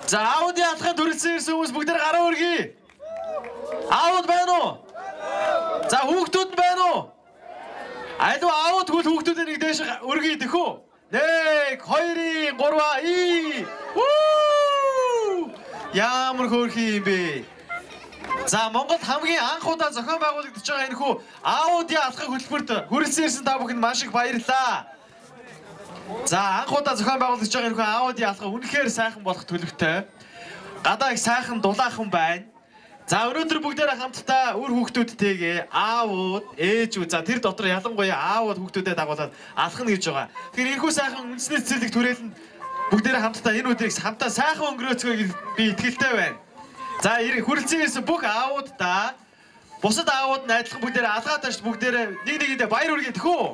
За Ауди алхахын төрөлсөн ирсэн хүмүүс бүгд гараа өргөе. Аауд байна уу? За хүүхдүүд байна уу? Аливаа аауд хөл хүүхдүүдээ нэг дээш өргөе дэх үү? 1 2 3 и. Ямар хөөрхөн юм бэ? За Монголд хамгийн анх удаа зохион байгуулагдаж байгаа энэхүү Ауди алхах хөтөлбөрт хүрэлцэн ирсэн та бүхэнд маш их баярлалаа. За анх удаа зохион байгуулагдаж байгаа энэхүү Ауди алхах үнэхээр сайхан болох төлөвтэй. Гадаа их сайхан дулаахан байна. За өнөөдөр бүгдээрээ хамтдаа үр хүүхдүүдтэйгээ аавууд, ээжүүд за тэр дотор ялангуяа аавууд хүүхдүүдэд дагуулад алхна гэж байгаа. Тэгэхээр энэхүү сайхан үндэсний цэцэрлэг түрээлэнд бүгдээрээ хамтдаа энэ өдрийг хамтдаа сайхан өнгөрөөцгөө гэж би итгэлтэй байна. За хүрэлцэн ирсэн бүх аавуудаа бусад аавууд нь адилхан бүгдээрээ алгаа тааш бүгдээрээ нэг нэгэндээ баяр хүргэе тэхүү.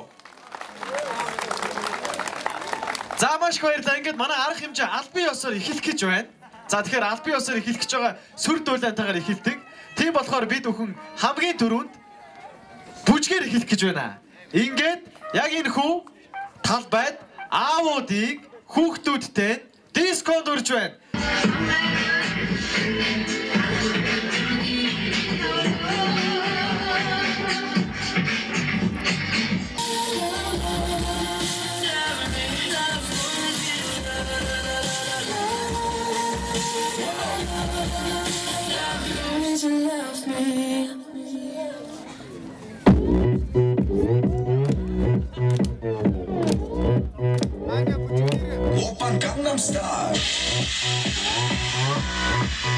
За маш их баярлалаа. Ингээд манай арга хэмжээ албан ёсоор эхлэх гэж байна. За тэгэхээр албан ёсоор эхлэх гэж байгаа сүр дуулаантайгаар эхэлдэг. Тийм болохоор бид бүхэн хамгийн түрүүнд бүжгээр эхлэх гэж байна. Ингээд яг энэ хүү талбайд аавуудыг хүүхдүүдтэй дисконд урьж байна. 오빤 강남스타일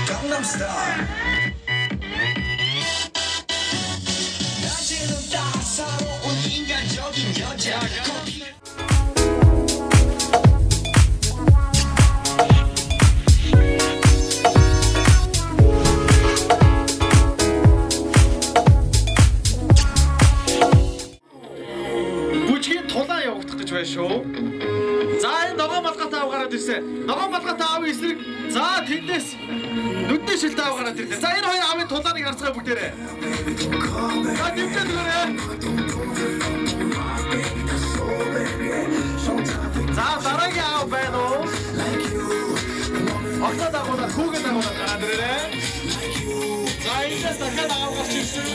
강남스타일 낮에는 따사로운 인간적인 여자 Бүжгийн тулаан явагдах гэж байна шүү. За энэ ногоон малгайтай аав гараад ирсэн. Ногоон малгайтай аавын эсрэг за тэндээс нүдний шилтэй аав гараад ирлээ. За энэ хоёр аавын тулааныг харцгаая бүгдээрээ. За дэмжиж өгөөрэй. За дараагийн аав байна уу? Огтоо дагуулаад хүүгээ дагуулаад гараад ирээрэй. За эндээс дахиад аав гарч ирсэн.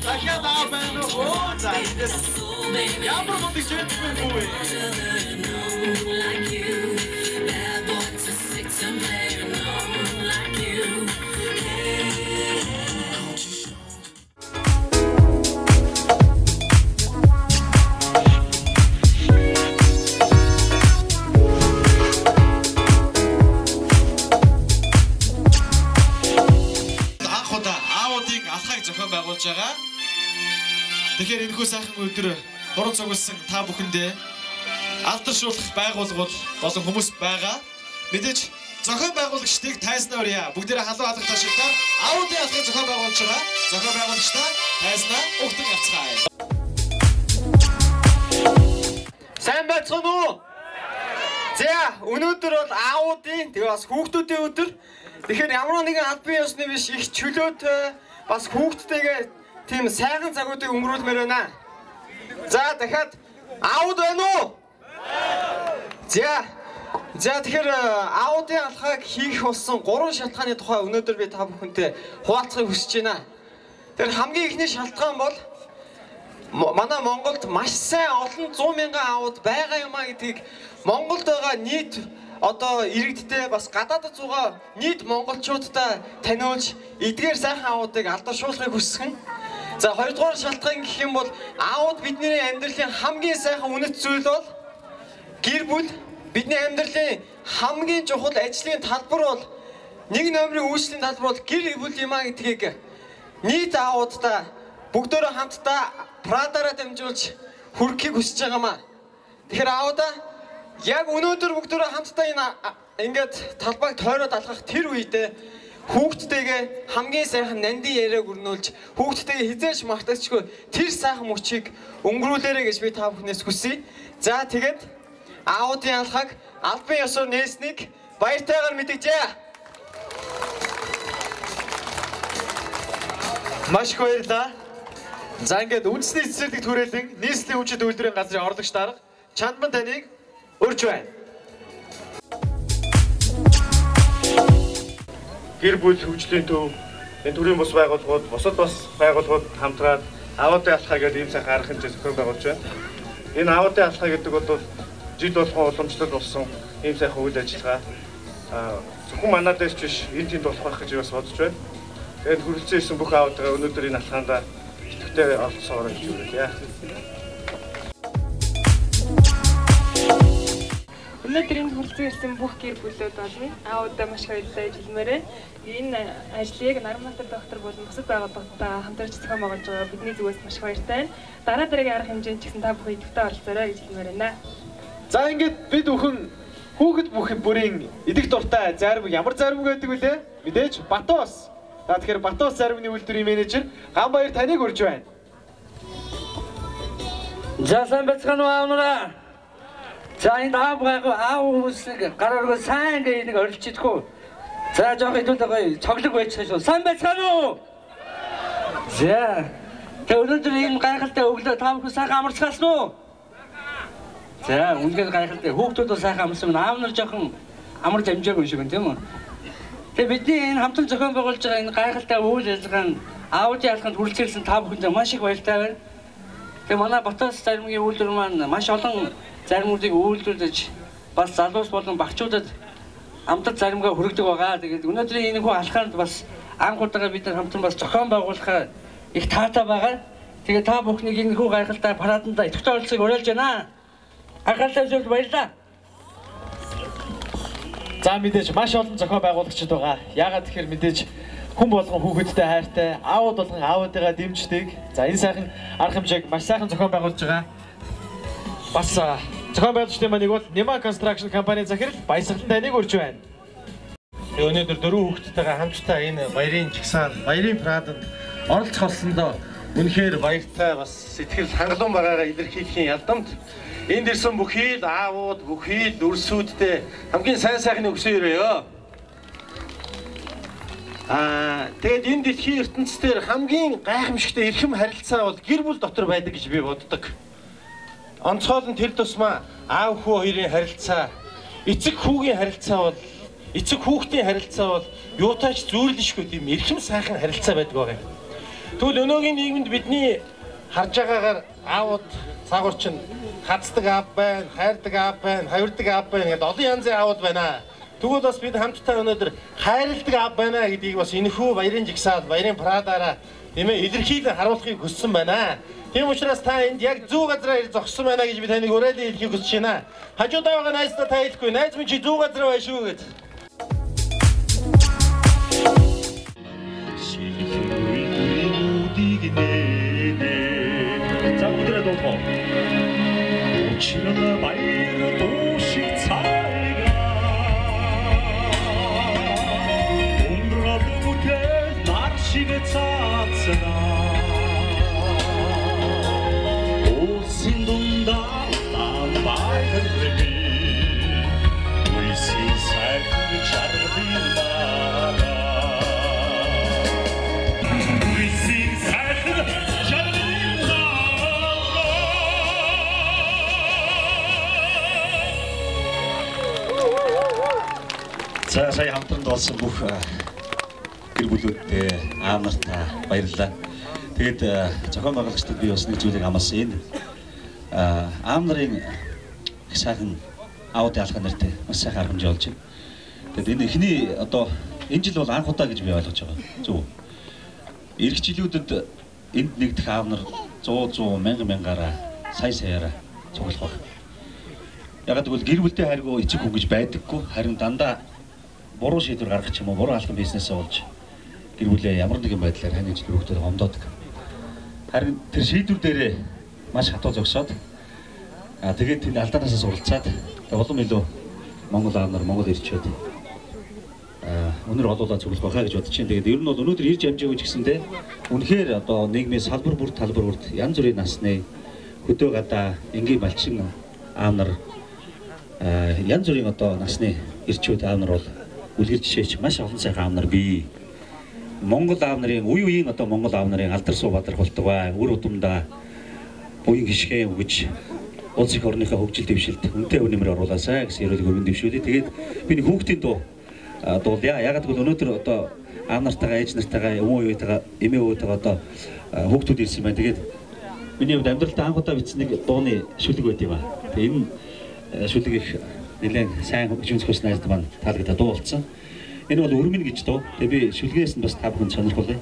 Дахиад аав байна уу? За эндээс ямар мундаг джентльмен бүү вэ? Анх удаа аавуудын алхааг зохион байгуулж байгаа. Тэгэхээр энэхүү сайхан өдөр хуран цугласан та бүхэндээ алдаршуулах байгууллагууд болон хүмүүс байгаа. Мэдээж зохион байгуулагчдыг тайзнаа урья. Бүгдээрээ халуун алга ташигдаар Аудын алхыг зохион байгуулж байгаа. Зохион байгуулагчдаа тайзнаа угтан явцгаая. Сайн байцгаана уу? За өнөөдөр бол аавуудын тэгээ бас хүүхдүүдийн өдөр. Тэгэхээр ямар нэгэн албан ёсны биш их чөлөөтэй бас хүүхдтэйгээ тийм сайхан цагуудыг өнгөрүүлмээр байна. За дахиад аауд байна уу? За тэгэхээр аудын алхааг хийх болсон 3 шалтгааны тухай өнөөдөр би та бүхэнтэй хуваалцахыг хүсэж байна. Тэр хамгийн эхний шалтгаан бол манай Монголд маш сайн олон 100 мянган аауд байгаа юм а гэдгийг Монголд байгаа нийт одоо иргэдтэй бас гадаадд суугаа нийт монголчуудтай таниулж эдгээр сайхан аудыг алдаршуулахыг хүсэх нь. За хоёрдугаар шалтгаан гэх юм бол аауд бидний амьдралын хамгийн сайхан үнэт зүйл бол гэр бүл, бидний амьдралын хамгийн чухал ажлын талбар бол нэг номерын үйлчлэлийн талбар бол гэр бүл юм а гэдгийг нийт аудтай бүгдөө хамтдаа Прадаараа дамжуулж хүргэхийг хүсэж байгаа маа. Тэгэхээр аудаа яг өнөөдөр бүгдөө хамтдаа энэ ингээд талбайг тойроод алхах тэр үедээ хүүхдтэйгээ хамгийн сайхан нандин яриаг өрнүүлж хүүхдтэйгээ хизээч мартагчгүй тэр сайхан мөчийг өнгөрүүлээрэй гэж би та бүхнээс хүсье. За тэгээд аудын алхааг албан ёсоор нээснийг баяртайгаар мэдгэжээ. Маш их баярлалаа. За ингээд үндэсний цэцэрлэг түрээлэн нийслэлийн хүчит үйлдвэрийн газрын орлогч дарга Чандман таныг урьж байна. гэр бүл хөгжлийн төв, энэ төрийн бус байгууллагууд, бусад бас байгууллагууд хамтраад Аудын алхаа гэдэг ийм сайхан арга хэмжээ зохион байгуулж байна. Энэ Аудын алхаа гэдэг бол жил болгон уламжлал болсон ийм сайхан үйл ажиллагаа. Зөвхөн манай дээр ч биш, энэ тэнд болох байх гэж бас бодож байна. Тэгээд хүрэлцэн ирсэн бүх аудгаа өнөөдөр энэ алхаандаа идэвхтэй оролцоорой гэж үгэлээ. Өнөөдөр энд хүрэлцэн ирсэн бүх гэр бүлүүд болно. Аудаа маш их баярлалаа гэж хэлмээр байна. Энэ ажлыг Наранбаатар доктор болон бусад байгууллагуудтай хамтарч зохион байгуулж байгаа бидний зүгээс маш их баяртай байна. Дараа дараагийн арга хэмжээнд ч гэсэн та бүхэн идэвхтэй оролцоорой гэж хэлмээр байна. За ингээд бид бүхэн хүүхэд бүх бүрийн идэх дуртай зарим ямар зарим гэдэг вүлээ? Мэдээж Батос. За тэгэхээр Батос заримны үйлдвэрийн менежер Ганбаяр таныг урьж байна. За сайн байцгаана уу аав нараа. За энэ аав гайгүй аав хүмүүсийг гар өргөө сайн ингээ нэг орилчихдэггүй. За жоох хэдүүл гоё цоглог байчихсан шүү. Сайн байцгаана уу? За тэгээ өнөөдөр энэ гайхалтай өглөө та бүхэн сайхан амарцгаасан уу? За үнэхээр гайхалтай. Хүүхдүүд бол сайхан амарсан байна. Аав нар жоохон амарч амжаагүй юм шиг байна тийм үү? Тэгээ бидний энэ хамтран зохион байгуулж байгаа энэ гайхалтай үйл ажиллагаанд Аудын алханд хүрэлцээрсэн та бүхэндээ маш их баяртай байна. Тэгээ манай Батос заримгийн үйлдвэр маань маш олон заримуудыг үйлдвэрлэж бас залуус болон багчуудад амтат заримгаа хүргэдэг байгаа. Тэгээд өнөөдрийн энэ хүү алхаанд бас анх удаага бид нар хамтран бас зохион байгуулахаар их таатай байгаа. Тэгээд та бүхнийг энэ хүү гайхалтай параданда идэвхтэй оролцохыг уриалж байна. Анхаарлаа үзүүлж баярлалаа. За мэдээж маш олон зохион байгуулагчид байгаа. Яагаад тэгэхээр мэдээж хүн болгон хүүхэдтэй хайртай, аауд болгон аудыгаа дэмждэг. За энэ сайхан арга хэмжээг маш сайхан зохион байгуулж байгаа. Бас зохион байгуулагчдын маань нэг бол Nima Construction компани захирал Баясгалан таныг урьж байна. Тэгээ өнөөдөр дөрвөн хүүхэдтэйгээ хамтдаа энэ баярын жагсаал, баярын параданд оролцох болсондоо үнэхээр баяртай бас сэтгэл хангалуун байгаагаа илэрхийлэхийн ялдамд энд ирсэн бүхий л аавууд, бүхий л дүрсүүдтэй хамгийн сайн сайхны өсөн өрөөё. Тэгээд энэ дэлхийн ертөнцийн хамгийн гайхамшигтай эрхэм харилцаа бол гэр бүл дотор байдаг гэж би боддог. Онцгой нь тэр тусмаа аав хүү хоёрын харилцаа, эцэг хүүгийн харилцаа бол эцэг хүүхдийн харилцаа бол юутай ч зүйрлэшгүй тийм эрхэм сайхан харилцаа байдаг байгаа юм. Тэгвэл өнөөгийн нийгэмд бидний харж байгаагаар аавууд цаагуур чинь хацдаг аав байна, хайрдаг аав байна, хавирдаг аав байна гэдэг олон янзын аавууд байна. Тэгвэл бас бид хамтдаа өнөөдөр хайрладаг аав байна гэдгийг бас энэхүү баярын жагсаал, баярын парадаараа тийм илэрхийлэн харуулахыг хүссэн байна. Тийм учраас та энд яг зүү газараа ирж зогссон байна гэж би таныг уриалан хэлэхийг хүсэж байна. Хажуудаа байгаа найздаа та хэлэхгүй, найз минь чи зүү газараа байна шүү гэж. За бүгдээ дуулах. Учир нь баяр дуу шиг цайгаа Ундрал бүтээл нар шиг цаацнаа Улсын дундаа баяр би Үйсийн сайхан чаргалын дараа Үйсийн сайхан чаргалын дараа. За сая хамтранд болсон бүх гэр бүлүүдтэй аав нартаа баярлалаа. Тэгээд зохион байгуулагчдад би бас нэг зүйлийг амласан. Энэ аав нарын их сайхан аудын алхаа нэртэй маш сайхан арга хэмжээ болж байна. Тэгээд энэ эхний одоо энэ жил бол анх удаа гэж би ойлгож байгаа. Зөв. Ирэх жилүүдэд энд нэгдэх аав нар 100 100 мянга мянгаараа сая саяараа цуглах байх. Яг гэвэл гэр бүлтэй хайргүй эцэг хүн гэж байдаггүй. Харин дандаа буруу шийдвэр гаргах ч юм уу, буруу алхам бизнесээ болж гэр бүлээ ямар нэгэн байдлаар хань ижил өргөдөд гомдоодог. Харин тэр шийдвэр дээрээ маш хатуу зогсоод тэгээд тэнд алдаанаас суралцаад улам илүү Монгол аав нар Монгол ирчээд өнөр олуулаа цуглах байхаа гэж бодож чинь. Тэгээд ер нь бол өнөөдөр ирж амжаагүй ч гэсэндээ үнэхээр одоо нийгмийн салбар бүр талбар бүрт янз бүрийн насны хөдөө гадаа энгийн балчин аав нар янз бүрийн одоо насны ирчүүд аав нар бол үлгэр жишээч маш олон сайхан аав нар бий. Монгол аав нарын үе үеийн одоо Монгол аав нарын алдар суу бадрах болтугай үр удамдаа буян гიშгэн өгөж улс их орныхоо хөгжил дэвшилд үнэтэй үнэмээр оруулаасай гэсэн ерөөлийг өргөн дэвшүүлье. Тэгээд би нэг хүүхдийн дуу дуулъя. Ягаад гэвэл өнөөдөр одоо аав нартайгаа, ээж нартайгаа, өвөө үетэйгээ, эмээ өвөөтэйгээ одоо хүүхдүүд ирсэн байна. Тэгээд миний хувьд амьдралдаа анх удаа бичсэн нэг дууны шүлэг байт юм аа. Тэгээд энэ шүлэг их нэлээд сайн хөгжим зохиолч найзд маань таалагдаад дуу болсон. Энэ бол өрмөн гэж дуу. Тэгээд би шүлгээс нь бас та бүхэн сонирхолтой.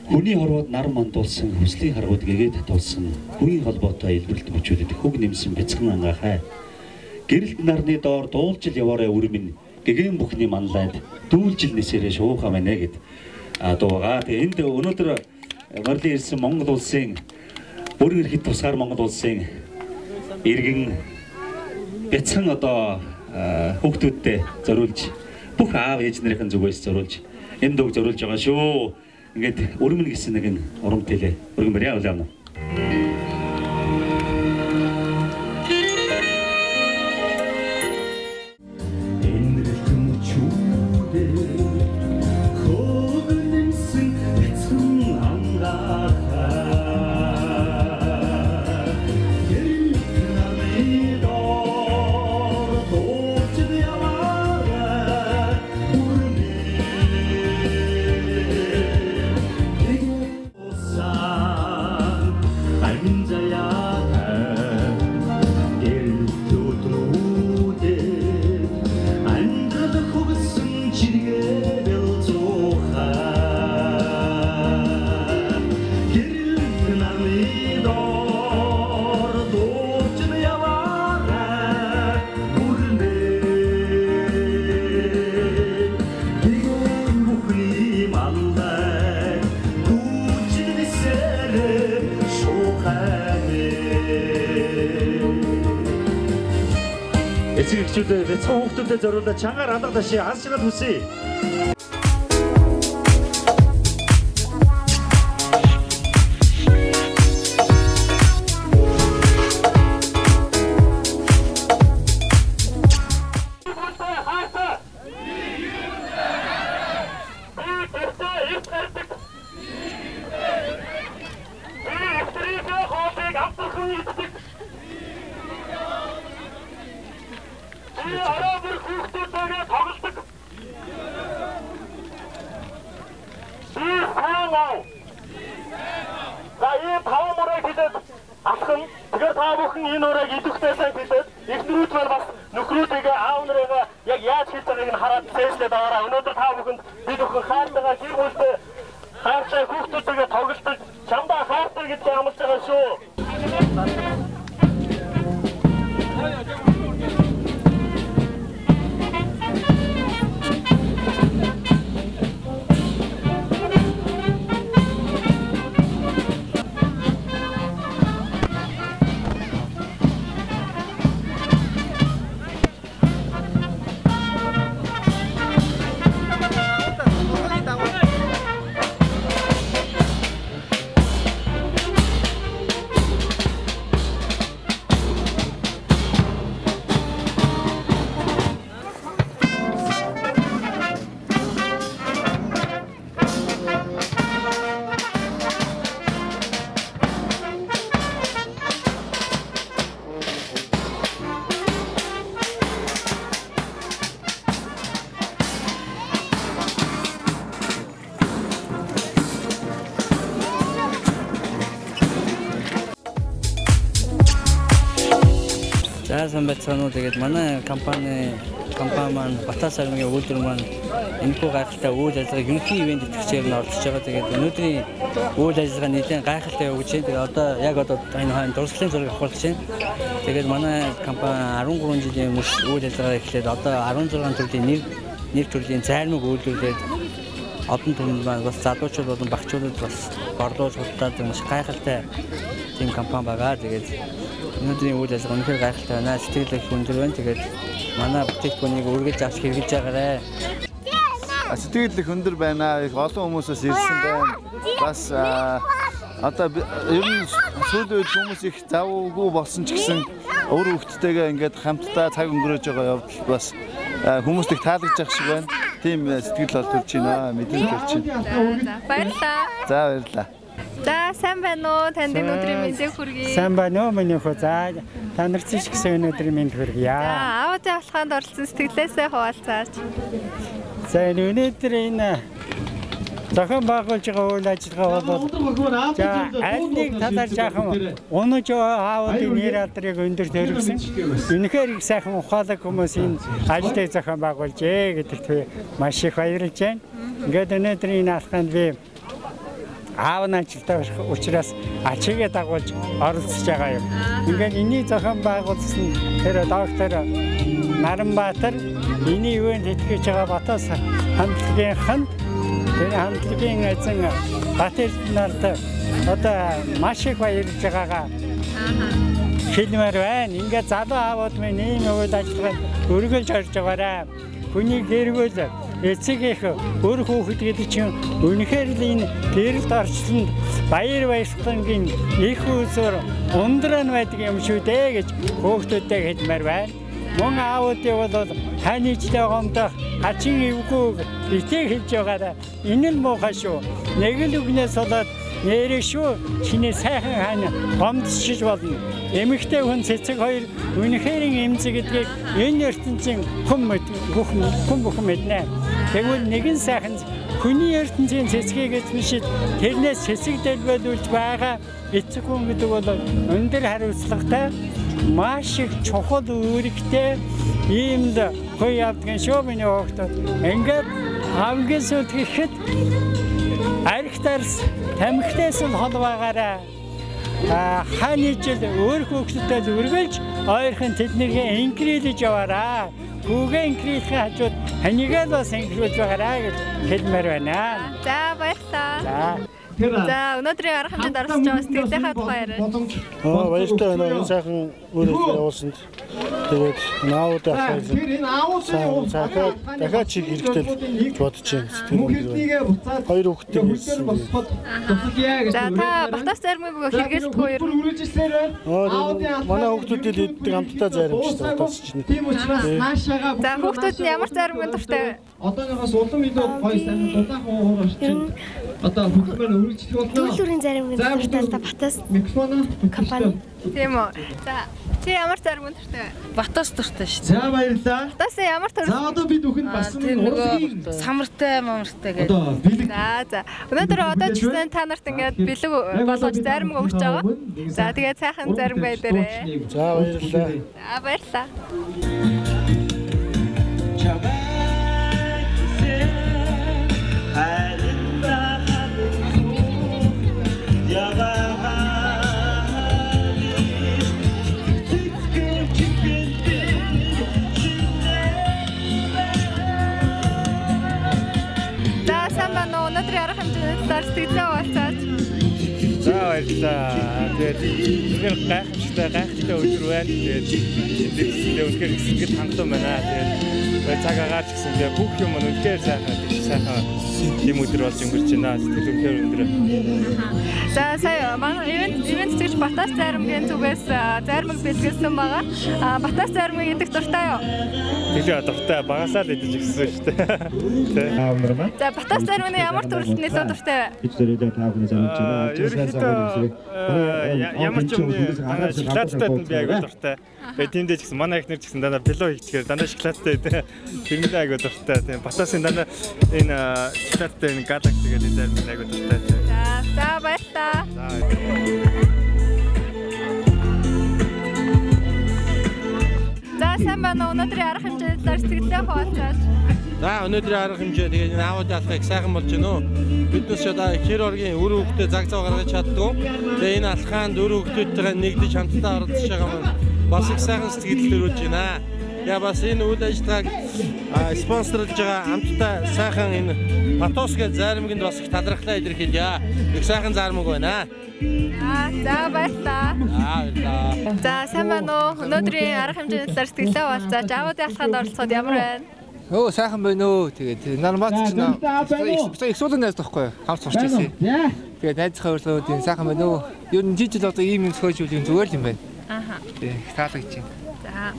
Хүний хорвоод нар мандуулсан, хүслийн харгууд гэгээ татуулсан, хүний холбоотой илбэрлэлт мөчүүдэд хөг нэмсэн бяцхан ангаахай. Гэрэлт нарны доор дуулжил яваарай өрмөн гэгээн бүхний манлайд дүүлжил нисээрээ шуухаа мэнэ гэд дуугаа. Тэгээ энд өнөөдөр морилын ирсэн Монгол улсын бүрэн эрхт тусгаар Монгол улсын иргэн бяцхан одоо хүүхдүүдтэй зориулж бүх аав ээж нарын зүгээс зориулж энэ дууг зориулж байгаа шүү. Ингээд өрмөн гэсэн нэг нь урам тэлээ. Өргөн барья үл явна. Эцэг эхчүүдээ бяцхан хүүхдүүдэд зориулаад чангаар алга ташаа аз жаргал хүсье. Сайн байцгаана уу. Тэгээд манай компани маань Батас армийн үйлдвэр маань энэхүү гайхалтай үйл ажиллагааг ерөнхий ивент итгэгчээр нь оролцож байгаа. Тэгээд өнөөдрийн үйл ажиллагаа нэлээд гайхалтай явж байна. Тэгээд одоо яг одоо энэ хойно дурсгалын зураг авахулж байна. Тэгээд манай компани 13 жилийн өмнө үйл ажиллагаа эхлээд одоо 16 төрлийн нэр төрлийн зайлмаг үйлдвэрлээд олон түмэнд маань бас залуучууд болон багчуудад бас борлуулж худалдаадаг маш гайхалтай тийм компани байгаа. Тэгээд өнөөдрийн үйл ажиллагаа үнэхээр гайхалтай байна. Сэтгэл их өндөр байна. Тэгээд манай бүтээгдэхүүнийг үргэлж авч хэрэглэж байгаарай. Сэтгэл их өндөр байна. Их олон хүмүүсээс ирсэн байна. Бас одоо ер нь сүүлийн үед хүмүүс их завгүй болсон ч гэсэн өөр хүүхдтэйгээ ингээд хамтдаа цаг өнгөрөөж байгаа явдал бас хүмүүст их таалагдж байгаа шиг байна. Тийм сэтгэл бол төрж байна. Мэдрэмж төрж байна. Баярлалаа. За баярлалаа. За сайн байна уу? Танд энэ өдрийн мэндийг хүргэе. Сайн байна уу миний хөө. За та нар ч гэсэн энэ өдрийн мэнд хүргье. За Аудын алхаанд оролцсон сэтгэлээсээ хуваалцаач. За өнөөдөр энэ зохион байгуулж байгаа үйл ажиллагаа бол за аль нэг талаар жаахан унаж аавын нэр алдрыг өндөр төрөгсөн. Үнэхээр их сайхан ухаалаг хүмүүс энэ ажлыг зохион байгуулжээ гэдэгт би маш их баярлж байна. Ингээд өнөөдөр энэ алхаанд би аав нь ажилтаа учраас ачигээ дагуулж оролцож байгаа юм. Ингээд энийг зохион байгуулсан тэр доктор Наранбаатар эний юунд итгэж байгаа Батас хамтлагийн ханд тэр хамтлагийн эзэн Батэр нарт одоо маш их баярлж байгаагаа хэлмээр байна. Ингээд залуу аавууд минь ийм үйл ажиллагаанд үргэлж орж байгаарай. Хүний гэрвэл эцэг их өр хүүхэд гэдэг чинь үнэхээр л энэ гэрэлт орчлонд баяр баясгалангийн их үүсвэр ундраа нь байдаг юм шүү дээ гэж хүүхдүүдтэй хэлмээр байна. Мөн аавуудыг бол таны ижлээ гомдох хачин эвгүй битгий хэлж байгаарай. Энэ нь муухай шүү. Нэг л үгнээс болоод нэрээ шүү чиний сайхан хаан гомдсож болно. Эмэгтэй хүн цэцэг хоёр үнэхээр эмзэг гэдгийг энэ ертөнцийн хүн бүхэн мэднэ. Тэгвэл нэгэн сайхан хүний ертөнцийн цэцгийг эзэмшиж тэрнээс цэцэг дэлбэлүүлж байгаа эцэг хүн гэдэг бол өндөр хариуцлагатай маш их чухал үүрэгтэй ийм л хүн явдаг юм шүү миний хүүхдүүд. Ингээд хамгийн сүүлд гэхэд архитарс тамхитаас л хол байгаарай. Хааны ижил өөр хүүхдүүдэд үргэлж ойрхон тэднийг инкрилж яваарай. Хүүгээ инкрилэхийн хажууд ханигаа л бас инкрилж байгаарай гэж хэлмээр байна. За баярлалаа. За өнөөдрийн арга хэмжээнд оролцож байгаа сэтгэлийнхаа тухай яриач. Баяртай байна. Энэ сайхан үйл ажиллагаа явуулсанд. Тэгээд наавууд ахлаа. Дахиад чиг хэрэгтэй л бодож байна. Сэтгэл байна. Хоёр хүүхэдтэй ирсэн. За та Батас зармыг хэрэгэлдэггүй юу? Манай хүүхдүүд иддэг амттай зарим шүү дээ. Батас чинь. Тийм учраас наашаага. За хүүхдүүд нь ямар зармыг дуртай вэ? Одооноос улам илүү гоё сайхан дулаахан уур орчинд одоо хөдөлмөр үргэлжлэх болно. Дүүлүрийн зарим дуртай л да Батас компани. Тийм үү. За чи ямар зарим дуртай вэ? Батас дуртай шүү дээ. За баярлалаа. Батас ямар төрөл? За одоо бид бүхэнд бас нэг урлагийн самартай мамартай гэдэг. За за. Өнөөдөр одоо ч гэсэн та нарт ингээд бэлэг болгож зарим өгч байгаа. За тэгээд сайхан зарим байдаарэ. За баярлалаа. За баярлалаа. За сайн байна уу? Өнөөдрийн арга хэмжээний талаар сэтгэлээ хуваалцаач. За баярлалаа. Тэгээд үнэхээр гайхамшигтай өдөр байна. Тэгээд эндээ үнэхээр сэтгэл хангалуун байна. Тэгээд цаг агаар ч гэсэн тэгээд бүх юм үнэхээр сайхан тийм өдөр болж өнгөрч байна. Сэтгэл үнэхээр өндөр. За сая манай ивент зүгч Батас заримгийн зүгээс заримг бэлгэлсэн байгаа. Батас заримыг идэх дуртай юу? Тэгээ дуртай. Багасаа л идэж өгсөн шүү дээ. За Батас заримны ямар төрөлд нэлээд дуртай вэ? Ерөнхийдөө ямар ч юм шоколадтай би айгүй дуртай. Тэгээ тиймдээ ч гэсэн манай эхнэр ч гэсэн дандаа пило хийчихээр дандаа шоколадтай гэдэг. Тэрнээ айгүй дуртай. Тийм Батасын дандаа энэ шоколадтай энэ Galaxy гэдэг зарим айгүй дуртай. За баярлалаа. За сайн байна уу? Өнөөдрийн арга хэмжээний талаар сэтгэлдээ хуваалцаач. За өнөөдрийн арга хэмжээ тэгээд энэ аавд алхах их сайхан болж байна уу? Бид нар ч одоо хэр оргийн үр хөвгтөө заг зав гаргаж чаддгүй. Тэгээ энэ алхаанд үр хөвгтүүдтэйгээ нэгдэж хамтдаа оролцож байгаа маань бас их сайхан сэтгэл төрүүлж байна. Тэгээ бас энэ үйл ажиллагааг спонсорлж байгаа хамтдаа сайхан энэ Батос гэж заримгинд бас их талархлаа илэрхийлье. Их сайхан заримг байна. За баярлалаа. Баярлалаа. За сайн байна уу? Өнөөдрийн арга хэмжээний талаар сэтгэлдээ хуваалцаач. Аавуудын алхаанд оролцоход ямар байна? Өө сайхан байна өө. Тэгээд Наранбаатар ч их суулын найз тахгүй хамт сурч ирсэн. Тэгээд найзынхаа урилгуудын сайхан байна өө. Ер нь жижиг одоо ийм юм зохиож үл юм зүгээр л юм байна. Аха. Тэгээд их таалагдж байна. За.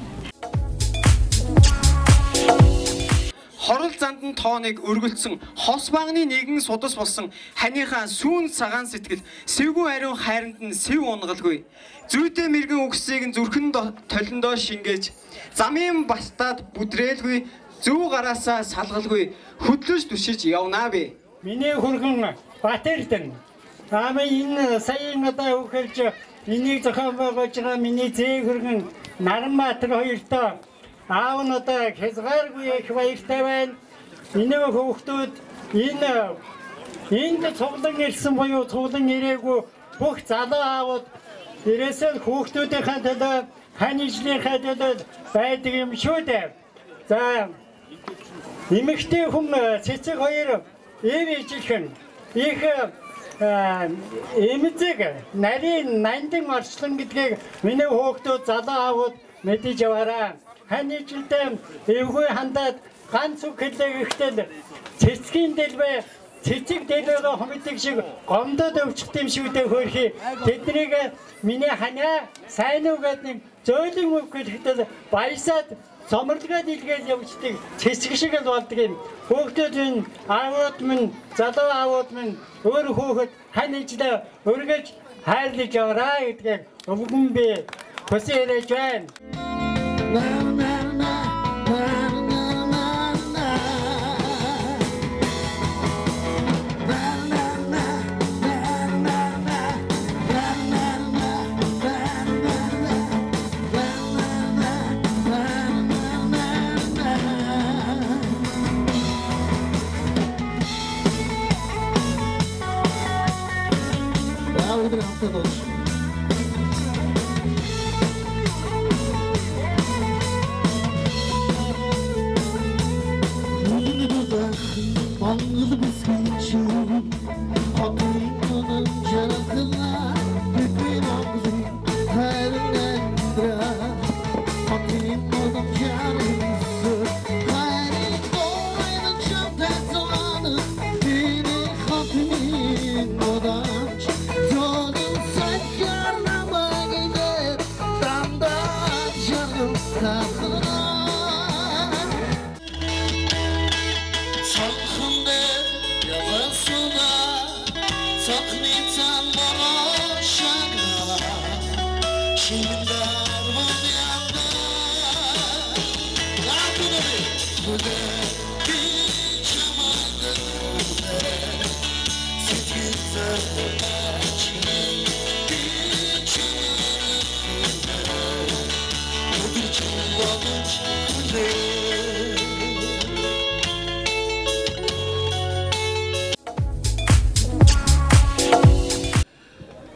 Хорол зандан тооныг өргөлдсөн хос багны нэгэн судас болсон ханыхаа сүүн цагаан сэтгэл сэвгүү ариун хайранд нь сэв унгалгүй. Зүйтэй мэрэгэн үгсийг нь зүрхэн толиндоо шингээж замын бастаад бүдрээлгүй зөв гараасаа салгалгүй хөдлөж түшиж явнаа би. Миний хөргөн Батэрдэн. Ама энэ саяын одоо үхэлж энийг зохион байгуулж байгаа миний зээ хөргөн Наранбаатар хоёртоо аав нь одоо хязгааргүй их баяртай байна. Энэ хүүхдүүд энэ энд цуглан ирсэн буюу цуглан ирээгүй бүх залуу аавууд ирээсээ хүүхдүүдийнхээ төлөө хань ижлийнхээ төлөө байдаг юм шүү дээ. За эмэгтэй хүн цэцэг хоёр эв ижилхэн их эмзэг нарийн нандин орчлон гэдгийг миний хүүхдүүд залуу аавууд мэдэж яваарай. Хань ижилдээ эвгүй хандаад ганц үг хэлээ гэхтэл цэцгийн дэлбэ цэцэг дэлбэгээ хомддаг шиг гомдоод өвчих юм шиг дээ хөөрхий. Тэднийг миний ханаа сайн уу гэдэг нэг зөөлөн үг хэлэхдээ баясаад сомрлогоод илгээл явждаг цэцэг шиг л болдог юм. Хүүхдүүд минь, аавууд минь, залуу аавууд минь өөр хүүхэд хань ижилдээ өргөж хайрлаж яваарай гэдгийг өвгөн би хүсэн яриаж байна.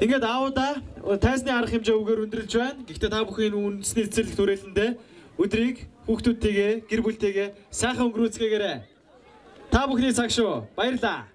Ингээд аавда тайзны арга хэмжээ үгээр өндөрлж байна. Гэхдээ та бүхэн үндэсний цэцэрлэг түрээлэндээ өдрийг хүүхдүүдтэйгээ, гэр бүлтэйгээ сайхан өнгөрүүлцгээгээрэй. Та бүхний цаг шүү. Баярлалаа.